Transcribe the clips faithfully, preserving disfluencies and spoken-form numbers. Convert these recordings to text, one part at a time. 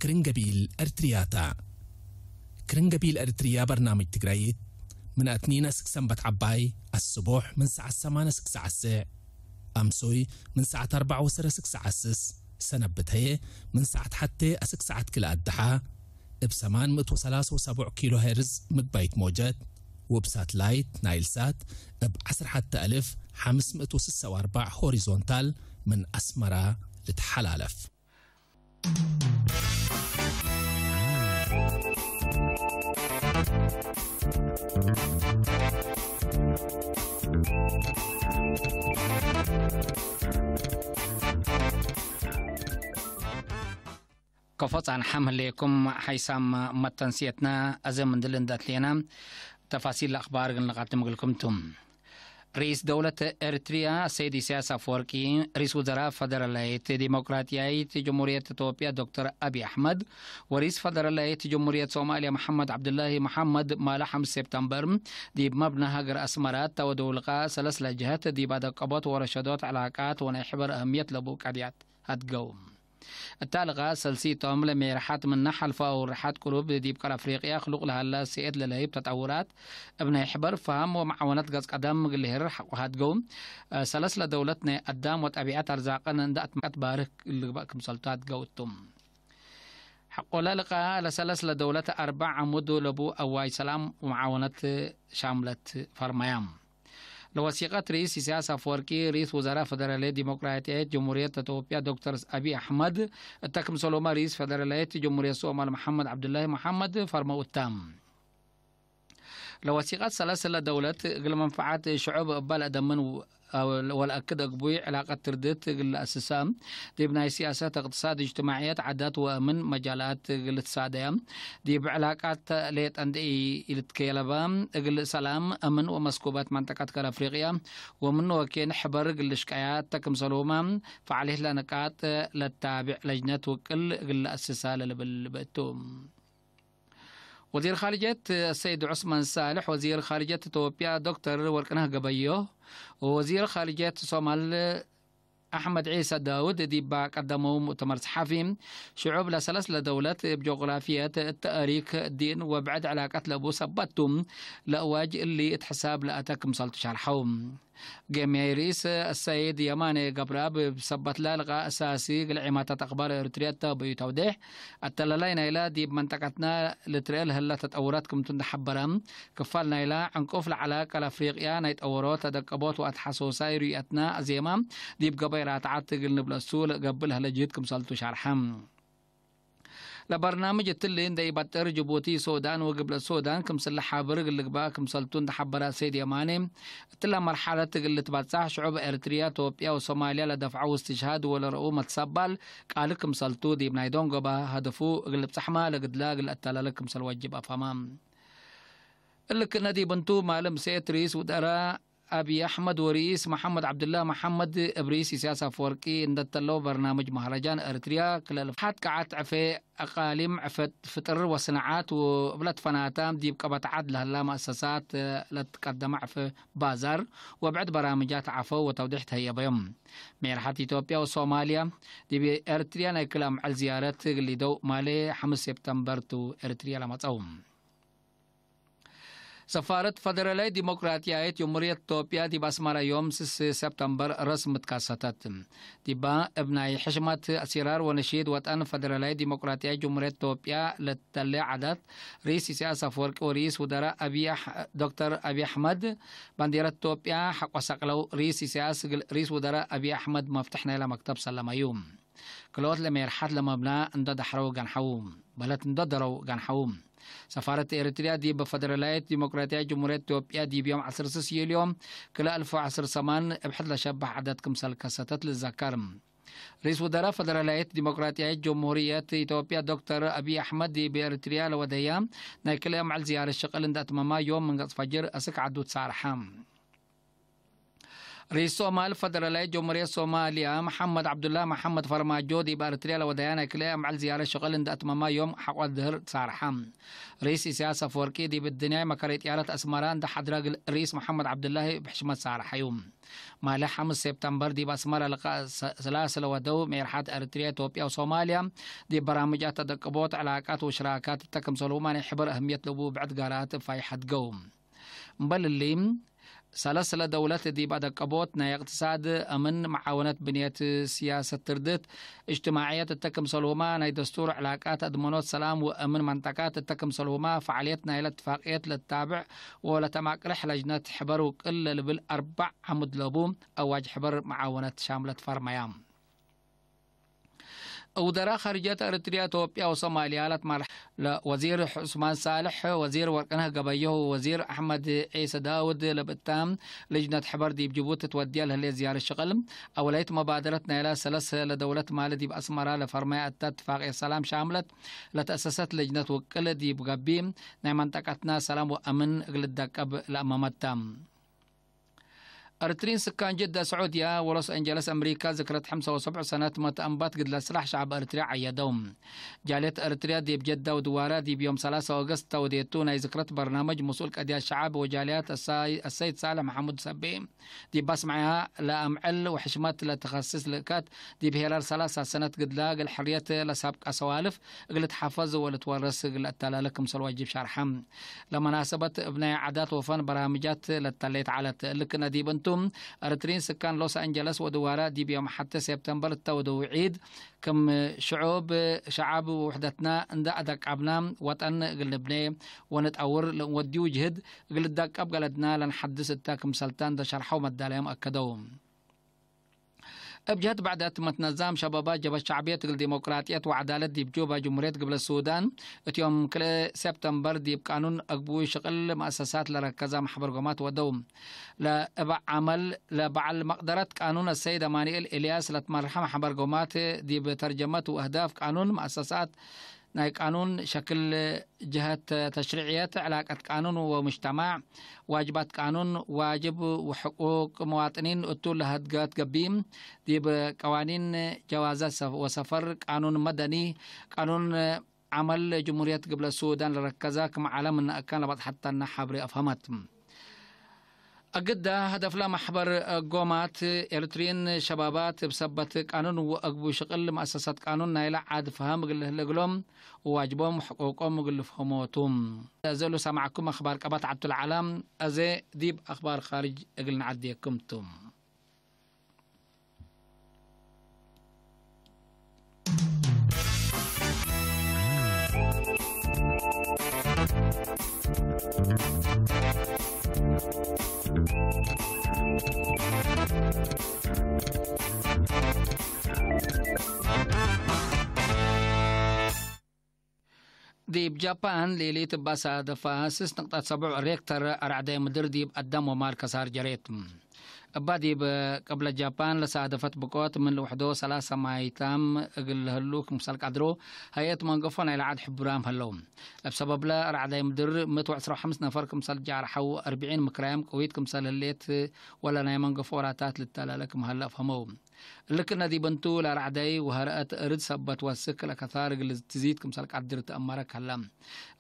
ክርን ገቢል ኤርትርያታ። ክርን ገቢል ኤርትርያ በርናምጅ ትግራይት ምን አትኒን እስክ ሰንበት ዐባይ አስቦሕ ምን ሰዓት ሰማን እስክ ሰዓት ስዕ፣ አምሶይ ምን ሰዓት አርባዕ ወሰረ እስክ ሰዓት ስስ፣ ሰነብት ህዬ ምን ሰዓት ሐቴ እስክ ሰዓት ክልኤ አድሓ እብ ሰማን ምእት ወሰላስ ወሰቡዕ ኪሎ ሄርዝ ምግባይት ሞጀት ወእብ ሳትላይት ናይል ሳት እብ ዐስር ሐተ አልፍ ሐምስ ምእት ወስሰ ወአርባዕ ሆሪዞንታል ምን አስመራ ልትሐላለፍ። ከፎ ጻንሐም ህሌኩም ሓይሳም መተንስየትና። አዜ ምን ድል እንደ አትሌና ተፋሲል ለአኽባር እግል ንቀድም እግልኩም ቱ። ርኢስ ደውለት ኤርትርያ ሰይድ ኢሳያስ አፈወርቂ፣ ርኢስ ውዘራ ፈደራላይት ዲሞቅራጥያይት ጀምሁርየት ኢትዮጵያ ዶክተር አብይ አሕመድ ወርኢስ ፈደራላይት ጀምሁርየት ሶማልያ መሐመድ ዐብዱላሂ መሐመድ ማለ ሐምስ ሴፕተምበር ዲብ መብነ ሀገር አስመራ እተ ወደው ልቃእ ሰለስ ለጀሀት ዲብ አደቀቦት ወረሸዶት ዕላቃት ወናይ ሕበር አህምየት ለቡ ቀድያት አድገው። እታ ልቃእ ሰልሲቶም ለሜርሐት ምነ ሐልፈ አው ርሐት ቅሉብ ዲብ ቀር አፍሪቅያ ክሉቅ ለሀላ ስኤት ለለህይብ ተጠውራት እብ ናይ ሕበር ፈሀም ወመዓወነት ገጽ ቀደም እግል ልሄርር ሐቆ ሀድገው። ሰለስ ለደውለት ናይ አዳም ወጠቢዐት አርዛቅን እንደ አትመቀት ባርህ ልግበእ ክምሰልቱ ሀድገው እቱም። ሐቆለ ልቃእ ለሰለስ ለደውለት አርበዕ ዐሙድ ለቡ አዋጅ ሰላም ወመዓወነት ሻምለት ፈርመያም። ለወሲቀት ርኢስ ኢሳያስ አፈወርቂ፣ ርኢስ ውዘራ ፈደራልየት ዲሞቅራጥያይት ጀምሁርየት ኢትዮጵያ ዶክተር አብይ አሕመድ፣ እተ ክምሰሎመ ርኢስ ፈደራልየት ጀምሁርየት ሶማል መሐመድ ዐብዱላሂ መሐመድ ፈርመው እተ። ለወሲቀት ሰለስ ለደውለት እግል መንፈዓት ሽዑብ እበ ለአደምን ወለአክድ አግቡይ ዕላቀት ትርድት እግል ለአስሰ፣ ዲብ ናይ ሲያሰት፣ እቅትሳድ፣ እጅትማዕየት፣ ዓዳት ወአምን መጃላት እግል ልትሳደየ፣ ዲብ ዕላቃት ሌጠ እንዴ ኢልትኬለበ፣ እግል ሰላም፣ አምን ወመስኩበት መንጠቀት ከረ አፍሪቅያ ወምኑ ወኬን ሕበር እግል ልሽቀያ እተ ክምሰልሁመ፣ ፈዓልየት ለንቃጥ ለታብዕ ለጅነት ውቅል እግል ለአስሰ ለልብል ብእቱ። ወዚር ኻርጀት ሰይድ ዑስማን ሳልሕ፣ ወዚር ኻርጀት ኢትዮጵያ ዶክተር ወርቅነህ ገበዮህ ወወዚር ኻርጀት ሶማል አሕመድ ዒሳ ዳውድ ዲባ ቀደመው ሙእተመር ሰሓፊ፣ ሽዑብ ለሰለስ ለደውለት እብ ጆግራፍየት፣ ተእሪክ፣ ዲን ወብዕድ ዕላቀት ለቡ ሰበት ቱ፣ ለአዋጅ እሊ እት ሕሳብ ለአተ ክምሰልቱ ሸርሐው። ገምያይ ርኢስ አሰይድ የማነ ገብረአብ እብ ሰበትለ ልቃእ አሳሲ እግል ዒማታት አክባር ኤረትርያ እተ በዩ ተውዴሕ፣ አተላላይ ናይለ ዲብ መንጠቀትና ልትርኤ ለህለ ተጠውራት ክምቱ እንደ ሐበረ፣ ክፋል ናይለ ዕንቁፍ ለዐለ ቀር አፍሪቅያ ናይ ጠወሮት፣ አደቀቦት ወአትሐሶሳይ ሩእየትና አዜመ ዲብ ገበይ ራትዓት እግል ንብለሱ ለገብእ ለህለ ጅህድ ክምሰልቱ ሸርሐ። ለበርናምጅ እትሊ እንደ ኢበጥር፣ ጅቡቲ፣ ሱዳን ወግብለት ሱዳን ክምስለ ሓብር እግል ልግበእ ክምሰልቱ እንደ ሐበረ ሰይድ የማኔ፣ እትለ መርሐለት እግል ልትበጻሕ ሽዑብ ኤረትርያ፣ ኢትዮጵያ ወሶማልያ ለደፍዐው እስትሽሃድ ወለረኡ መትሰባል ቃል ክምሰልቱ ዲብ ናይ ዶንጎበ ሀደፉ እግል ልብጸሕመ ለግድለ እግል ለአተላለ ክምሰል ወጅብ አፍሀመ። እሊ ክእነ ዲብ እንቱ፣ ማለ ምሴት ርኢስ ውደራ አብይ አሕመድ ወርኢስ መሐመድ ዐብዱላህ መሐመድ እብ ርኢስ ኢሳያስ አፈወርቂ እንደ ተለው በርናምጅ መሀረጃን ኤረትርያ ክለ ልፍሓት ቀዓት ዕፌ አቃሊም፣ ዕፌ ፍጥር ወስናዓት ወእብለ ትፈናተ ዲብ ቀበት ዐድ ለህላ መአሰሳት ለትቀደመ ዕፌ ባዛር ወብዕድ በራምጃት ዐፈው ወተውዴሕ ተህየበዮም። ሜርሐት ኢትዮጵያ ወሶማልያ ዲብ ኤረትርያ ናይ ክልኤ አምዕል ዝያረት እግል ሊደው ማሌ ሐምስ ሴፕተምበር ቱ ኤረትርያ ለመጸው። ሰፋረት ፈደራላይት ዲሞቅራጥያይት ጀምሁርየት ኢትዮጵያ ዲብ አስመራ ዮም ስስ ሰብተምበር ረስም ትከሰተት። ዲባ እብ ናይ ሕሽመት አሲራር ወነሺድ ወጠን ፈደራላይት ዲሞቅራጥያይት ጀምሁርየት ኢትዮጵያ ለተሌ ዓዳት ርኢስ ኢሳያስ አፈወርቂ ወርኢስ ውደራ አብይ አሕ-፣ ዶክተር አብይ አሕመድ ባንዴረት ኢትዮጵያ ሐቆ ሰቅለው። ርኢስ ኢሳያስ እግል ርኢስ ውደራ አብይ አሕመድ መፍትሕ ናይለ መክተብ ሰለመዩ። ክልኦት ለሜርሐት ለመብና እንዶ ደሐረው ገንሐው፣ በለት እንዶ ደረው ገንሐው። ሰፋረት ኤረትርያ ዲብ ፈደራላይት ዲሞቅራጥያይት ጀምሁርየት ኢትዮጵያ ዲብ ዮም ዐስር ስስ ዩልዮ ክልኤ አልፍ ወዐስር ሰማን እብ ሕድ ለሸበሕ ዓዳት ክምሰል ከሰተት ልዘከር። ርኢስ ውደራ ፈደራላይት ዲሞቅራጥያይት ጀምሁርየት ኢትዮጵያ ዶክተር አብይ አሕመድ ዲብ ኤረትርያ ለወደየ ናይ ክልኤ መዕል ዝያረት ሽቅል እንደ አትመማ ዮም ምን ገጽ ፈጅር አስክ ዐዱ ትሳርሐ። ርኢስ ሶማል ፈደራላይት ጀምሁርየት ሶማልያ መሐመድ ዐብዱላህ መሐመድ ፈርማጆ ዲብ ኤረትርያ ለወደያ ናይ ክልኤ አምዕል ዝያረት ሽቅል እንዴ አትመማ ዮም ሐቆ ድህር ትሳርሐ። ርኢስ ኢሳያስ አፈወርቂ ዲብ እድንያይ መከረይ ጥያረት አስመራ እንዴ ሐድረ እግል ርኢስ መሐመድ ዐብዱላሂ ብሕሽመት ሳርሐዩ። ማሌ ሐምስ ሴፕተምበር ዲብ አስመረ ልቃእ ሰ-፣ ስላስ ለወደው ሜርሐት ኤረትርየ፣ ኢትዮጵያ ወሶማልያ ዲብ በራምጃት ተደቅቦት፣ ዕላቃት ወሽራካት እተ ክምሰልሁመ ናይ ሕበር አህምየት ለቡ ብዕድ ጋራት ፋይሕ ሀድገው። እምበል እሊ፣ ሰለስ ለደውለት ዲብ አደቀቦት ናይ እቅትሳድ፣ አምን፣ መዓወነት ብንየት፣ ስያሰት ትርድት እጅትማዕየት እተ ክምሰልሁመ ናይ ደስቱር፣ ዕላቃት አድመኖት፣ ሰላም ወአምን መንጠቃት እተ ክምሰልሁመ ፈዓልየት ናይለ እትፋቅየት ለትታብዕ ወለተማቅልሕ ለጅነት ሕበር ውቅል ለልብል አርበዕ ዐሙድ ለቡ አዋጅ ሕበር መዓወነት ሻምለት ፈርመያ። ውዘራ ኻርጅየት ኤረትርያ፣ ኢትዮጵያ ወሶማልያ ለትመርሐ ለወዚር ዑስማን ሳልሕ፣ ወዚር ወርቅነህ ገበየሁ ወወዚር አሕመድ ዒሰ ዳውድ ለብእታም ልጅነት ሕበር ዲብ ጅቡቲ ትወድየ ለህሌት ዝያረት ሽቅል፣ አወላይት መባደረት ናይለ ሰለስ ለደውለት ማል ዲብ አስመራ ለፈርመያ እተ እትፋቅየት ሰላም ሻምለት ለተአሰሰት ልጅነት ውቅል ዲብ ገቢይ ናይ መንጠቀትና ሰላም ወአምን እግል ልደቀብ ለአመመት ተ። ኤረትርዪን ስካን ጅደ፣ ስዑድያ ወሎስ አንጀለስ አምሪካ ዝክረት ሐምሳ ወሰብዑ ሰነት መትአንባት ግድለ ስላሕ ሸዐብ ኤረትርያ ዐየደው። ጃልየት ኤረትርያ ዲብ ጀዳ ወድዋራ ዲብ ዮም ሰላሳ ኦገስት ተውዴቱ ናይ ዝክረት በርናመጅ መስኡል ቀድያት ሸዐብ ወጃልያት አሳይ-፣ አሰይድ ሳልሕ መሐሙድ ሰቤ ዲብ አስመዐያ ለአምዕል ወሕሽመት ለተኸስስ ልእከት ዲብ ሄራር ሰላሳ ሰነት ግድላ እግል ሕርየት ለሳብቃ ሰዋልፍ እግል ልትሐፈዝ ወልትወረስ እግል ለአተላለ ክምሰል ዋጅብ ሸርሐ። ለመናሰበት እብ ናይ ዓዳት ወፈን በራምጃት ለተሌት ዐለት። እሊ ክእነ ዲብ እንቱ፣ ኤረትርዪን ስካን ሎስ አንጀለስ ወድዋራ ዲብ ዮም ሐቴ ሴፕተምበር እተ ወደው ዒድ፣ ክም ሽዑብ፣ ሸዐብ ውሕደትና እንደ አደቃብና፣ ወጠን እግል ንብኔ ወንጠውር ለእንወድዩ ጅህድ እግል ልደቀብ ገለድና ለንሐድስ እተ ክምሰልተ እንደ ሸርሐው መዳለዮም አከደው። እብ ጀህት በዕደት፣ መትነዛም ሸባባት ጀብሀት ሸዕብየት እግል ዲሞቅራጥየት ወዐዳለት ዲብ ጁባ ጅምሁርየት ግብለት ሱዳን፣ እት ዮም ክልኤ ሴፕተምበር ዲብ ቃኑን አግቡይ ሽቅል መአሰሳት ለረከዘ መሕበር ጎማት ወደው። ለእብ ዐመል ለበዐል መቅደረት ቃኑን አሰይድ አማኑኤል ኤልያስ ለትመርሐ መሕበር ጎማት፣ ዲብ ተርጀመት ወአህዳፍ ቃኑን መአሰሳት ናይ ቃኑን ሸክል፣ ጀሀት ተሽሪዕየት፣ ዕላቀት ቃኑን ወሙጅተማዕ፣ ዋጅባት ቃኑን፣ ዋጅብ ወሕቁቅ መዋጥኒን እቱ ለሀድገት ገቢም፣ ዲብ ቀዋኒን ጀዋዛት ሰፍ-፣ ወሰፈር፣ ቃኑን መደኒ፣ ቃኑን ዐመል ጅምሁርየት ግብለ ሱዳን ለረከዘ ክም ዐለም እነ አካን ለበጽሐተነ ሐብሬ አፍሀመት። እግደ፣ ሀደፍለ መሕበር ጎማት ኤሪትሪን ሸባባት እብ ሰበት ቃኑን ወአግቡ ሽቅል መአሰሰት ቃኑን ናይለ ዐድ ፈሀም እግል ልህሌ እግሎም ወዋጅቦም ወሕቁቆም እግል ልፍሀሞ ቱ። እዘ እሉ ሰማዕኩም አክባር ቀበት ዐቱ ለዐለ፣ አዜ ዲብ አክባር ካርጅ እግል ነዐዴኩም ቱ። ዲብ ጃፓን ሌሊት እባ ሳደፋ ስስ ንቅጠት ሰቡዕ ሬክተር አርዐዳይ ምድር ዲብ አዳም ወማል ከሳር ጀሬት። እባ ዲብ ቅብለት ጃፓን ለሳደፈት ብቆት ምን ልውሕዶ ሰላሰ ማይታም እግል ለህሉ ክምሰል ቀድሮ፣ ሀይአት መንገፎ ናይለ ዐድ ሕቡራም ሀለው። እብ ሰበብለ አርዐዳይ ምድር ምእት ወዕስራ ወሐምስ ነፈር ክምሰል ጃርሐው፣ አርብዒን ምክራያም ቅዊት ክምሰል ህሌት ወለ ናይ መንገፎ ወራታት ልተላለ ክም ሀለ አፍሀመው። እሊ ክእነ ዲብ እንቱ፣ ለረዕዳይ ወሀረአት እርድ ሰበት ወስክ ለከታር እግል ትዚድ ክምሰል ቀድር ተአመረ ከለ።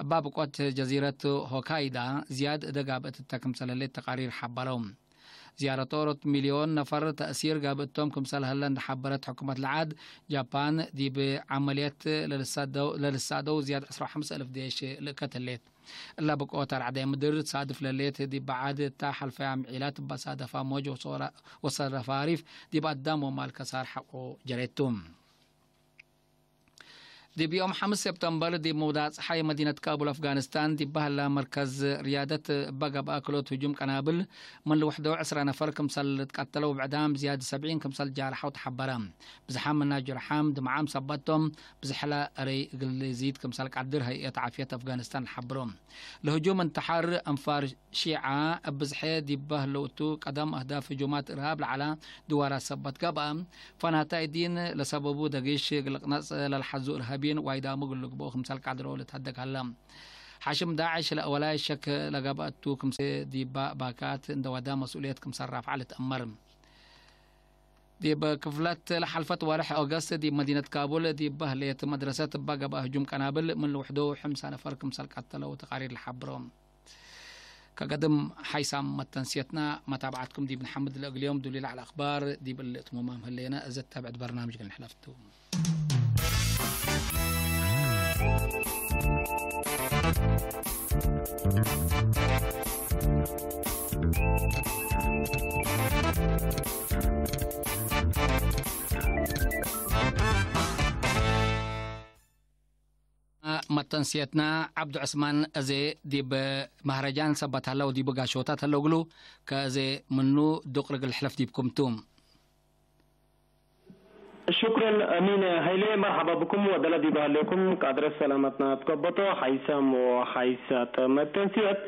እባ ብቆት ጀዚረት ሆካይዳ ዝያድ እደ ጋብአት እተ ክምሰል ህሌት ተቃሪር ሐበረው። ዝያረቶ ሮት ሚልዮን ነፈር ተእሲር ጋብእቶም ክምሰል ሀለ እንደ ሐበረት ሕኩመት ለዐድ ጃፓን፣ ዲብ ዐመልየት ለልሳደው፣ ለልሳደው ዝያድ ዕስራ ወሐምስ እልፍ ዴሽ ልእከት ህሌት። እለ ብቆት አርዐዳይ ምድር ትሳድፍ ለሌት ዲብ በዓድ እተ ሐልፈያ ምዒላት እባ ሳደፋ ሞጅ ወሶራ-፣ ወሰረፋሪፍ ዲብ አዳም ወማል ከሳር ሐቆ ጀሬቱ። ዲብ ዮም ሐምስ ሴፕተምበር ዲብ ምውዳቅ ጸሓይ መዲነት ካቡል አፍጋኒስታን ዲብ በህላ መርከዝ ርያደት እበ ገብአ ክሎት ህጁም ቀናብል ምን ልውሕዶ ዕስራ ነፈር ክምሰል ልትቀተለው ብዕዳም ዝያድ ሰብዒን ክምሰል ጃርሐው ተሐበረ። ብዝሓም ምና ጅርሓም ድምዓም ሰበቶም ብዝሕለ እርይ እግል ዚድ ክምሰል ቀድር ሀይአት ዓፍየት አፍጋኒስታን ለሐብሮ። ለህጁም እንተሓር አንፋር ሺዓ እብ ብዝሐ ዲበ ህለው እቱ፣ ቀደም አህዳፍ ህጁማት እርሃብ ለዐላ ድዋራት ሰበት ገብአ፣ ፈናታይ ዲን ለሰበቡ ደጊሽ እግል ልቅነጽ ለልሐዙ እርሃቢን ዋይዳሙ እግል ልግብኦ ክምሰል ቀድሮ ልትሀደግ ሀለ። ሓሽም ዳዕሽ ለአወላይ ሸክ ለገብአ እቱ፣ ክምሰ ዲበ ባካት እንደ ወዳ መስኡልየት ክምሰል ራፍዐ ልትአመር። ዲብ ክፍለት ለሐልፈት ወርሕ ኦገስት ዲብ መዲነት ካቡል ዲብ በህሌት መድረሰት እበ ገብአ ህጁም ቀናብል ምን ልውሕዱ ሐምሳ ነፈር ክምሰል ቀተለው ተቃሪር ለሐብሮ። ከገድም ሓይሳም መተንስየትና መታብዓትኩም ዲብ ንሐምድ ለእግል ዮም ዱሊ ለዐለ አኽባር ዲብ እሊ እትሙማም ህሌነ እዘ ተብዕድ በርናምጅ እግል ንሕለፍቱ። መተንስየትና ዐብዱ ዑስማን፣ እዜ ዲብ መህረጃን ሰበት ሀለ ወዲቡ ጋሾታት ሀለው እግሉ፣ ከእዜ ምኑ ዱቅሪ እግል ሕለፍ ዲብኩም ቱ። ሽኩረን አሚን ሀይሌ፣ መርሐባ ብኩም ወደለ ዲብ ሀሌኩም። ቃድረት ሰላመትና ትከበቶ ሓይሳም ወሓይሳጥ መተንስየት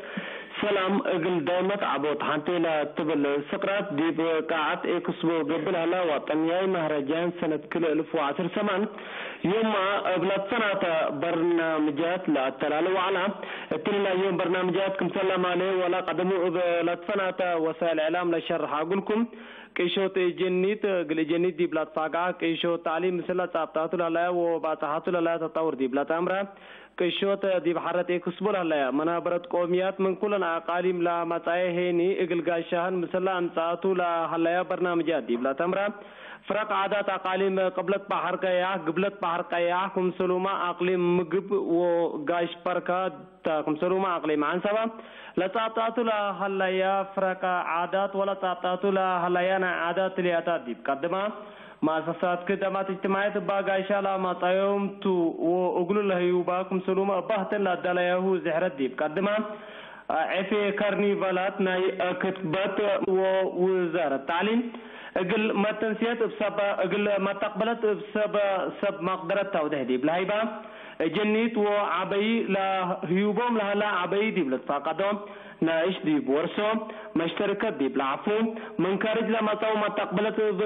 ሰላም እግል ዳይመት ዐቦት ሐንቴ ለትብል ስቅራት ዲብ ቃዐት ኤክስቦ ገብእ ለሀላ ዋጠንያይ መህረጃን ሰነት ክልኤ እልፍ ወዐስር ሰማን ዮማ እብ ለትፈናተ በርናምጃት ለአተላለ ወዐላ። እትሊ ናይ ዮም በርናምጃት ክምሰለ ማሌ ወላ ቀደሙ እብ ለትፈናተ ወሳይል እዕላም ለሸርሐ እግልኩም። ቅሾት እጀኒት፣ እግል እጀኒት ዲብ ለትፋግዐ ቅሾት ተዕሊም ምስለ ጻብጣቱ ለህለያ ወባጽሓቱ ለህለያ ተጠውር ዲብ ለተአምረ ቅሾት ዲብ ሐረት ኤክስቦ ለሀለያ መናበረት ቆምያት ምን ኩለን አቃሊም ለመጽአየ ሄኒ እግል ጋሻህን ምስለ አምጽአቱ ለሀለያ በርናምጃት ዲብ ለተምረ ፍረቅ ዓዳት አቃሊም ቅብለት በሐር ቀያሕ፣ ግብለት በሐር ቀያሕ፣ ክምሰሉመ አቅሊም ምግብ ወጋሽ በርካ ተ-፣ ክምሰሉመ አቅሊም ዐንሰበ ለጻብጣቱ ለሀለያ ፍረቀ ዓዳት ወለጻብጣቱ ለሀለያ ናይ ዓዳት ትልያታት ዲብ ቀድመ መአሰሳት ክደማት እጅትማዕየት እባ ጋሻ ለአማጻዮም ቱ ወእግሉ ለህዩባ ክምሰሉመ እባ ህተን ለአዳለያሁ ዝሕረት ዲብ ቀድመ፣ ዐፌ ካርኒቫላት ናይ ክትበት ወውዛረት ተዕሊም እግል መተንስየት እብ ሰብ፣ እግል መተቅበለት እብ ሰብ፣ ሰብ መቅደረት ተውዴሕ ዲብ ለሀይባ እጀኒት ወዐበይ ለህዩቦም ለሀላ ዐበይ ዲብ ልትፋቀዶ ናእሽ ዲብ ወርሶ መሽተርከት ዲብ ለዐፉ ምን ካርጅ ለመጸው መተቅበለት እብ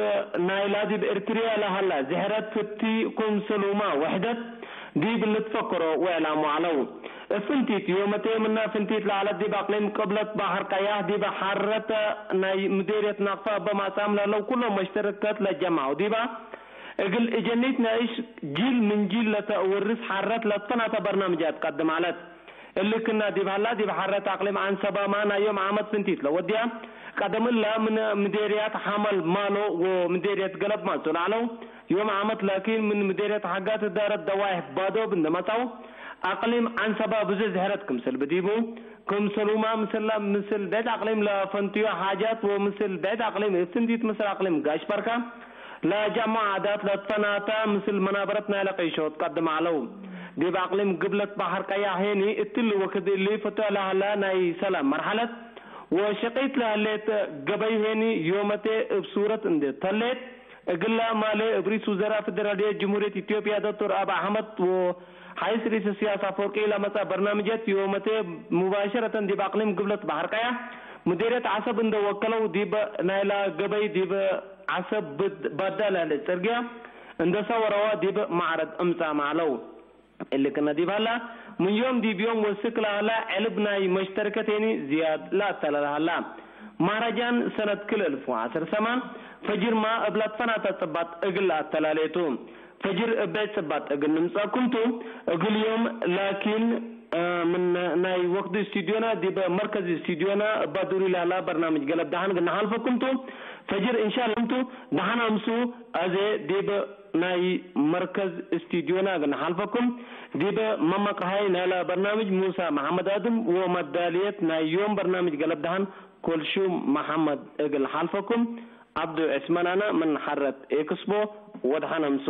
ናይላ ዲብ ኤርትርያ ለሀላ ዝሕረት ፍቲ ክምሰሉመ ውሕደት ዲብ ልትፈክሮ ወእዕላሙ ዐለው። እብ ፍንቲት ዮመቴ ምነ ፍንቲት ለዐለት ዲብ አቅሊም ቅብለት በሐር ቀያሕ ዲብ ሐረት ናይ ምዴርየት ናቅፈ እበ ማጽአም ለህለው ኩሎም መሽተርከት ለጀምዐው ዲባ እግል እጀኒት ናእሽ ጂል ምን ጂል ለተአወርስ ሐረት ለትፈናተ በርናምጃት ቀድም ዐለት። እሊ ክና ዲብ ሀላ ዲብ ሐረት አቅሊም ዐንሰበ ማ ናይ ዮም ዓመት ፍንቲት ለወድያ። ቀደም እለ ምን ምዴርያት ሐመል ማሎ ወምዴርየት ገለብ ማልቶ ለዐለው። ዮም ዓመት ላኪን ምን ምዴርየት ሐጋት እዳረት ደዋይሕ ባዶብ እንደ መጽአው፣ አቅሊም ዐንሰበ ብዙሕ ዝሕረት ክምስል ብዲቡ፣ ክምሰሉማ ምስላ ምስል ብዕድ አቅሊም ለፈንትዮ ሓጃት ወምስል ብዕድ አቅሊም እብ ፍንቲት ምስል አቅሊም ጋሽ በርካ ለጃሞ ዓዳት ለትፈናተ ምስል መናበረት ናይለ ቀይሾ ትቀድም ዐለው። ዲብ አቅሊም ግብለት በሐር ቀያሕ ሄኒ እትሊ ወክድ እሊ ፍቶ ለሀለ ናይ ሰላም መርሐለት ወሸቂት ለህሌት ገበይ ሄኒ ዮመቴ እብ ሱረት እንዴ ተሌት፣ እግላ ማሌ እብ ሪስ ውዘራእ ፌደራልየት ጅምሁርየት ኢትዮጵያ ዶክተር አቢ አሕመድ ወሓይስ ሪስ ኢሰያስ አፈወርቂ ለመጽአ በርናምጀት ዮመቴ ሙባሸረተን ዲብ አቅሊም ግብለት በሐር ቀያሕ ሙዴርየት ዐሰብ እንዴ ወከለው ዲብ ናይላ ገበይ ዲብ ዐሰብ ብድ-፣ ባዳ ለህሌት ጽርግያ እንዴ ሰወረወ ዲብ መዕረድ እምጻም ዐለው። እሊ ክነ ዲብ ሀላ፣ ምን ዮም ዲብ ዮም ወስክ ለሀላ ዕልብ ናይ መሽተርከት ሄኒ ዝያድ ለአተላለ ሀላ። ማህረጃን ሰነት ክል እልፍ ወዐስር ሰማን፣ ፈጅርማ እብ ለትፈናተ ጽባጥ እግል ለአተላሌቱ። ፈጅር እብ ጽባጥ እግል ንምጸአኩም ቱ፣ እግል ዮም ላኪን፣ እ፣ ምን ናይ ወክድ ስቱድዮና ዲብ መርከዝ ስቱድዮና እባ ዱሪ ለሀላ በርናምጅ ገለብ ደሓን እግል ነሓልፈኩም ቱ። ፈጅር እንሻላ ቱ፣ ደሓን አምሱ፣ አዜ ዲብ ናይ መርከዝ ስቱድዮና እግል ነሓልፈኩም። ዲበ መመቅሀይ ናይለ በርናምጅ ሙሳ መሐመድ አድም ወመዳልየት ናይ ዮም በርናምጅ ገለብ ደሐን ኮልሹም መሐመድ እግል ሓልፈኩም። ዐብዱ ዕስማን አነ ምን ሐረት ኤክስቦ። ወደሐን አምሱ።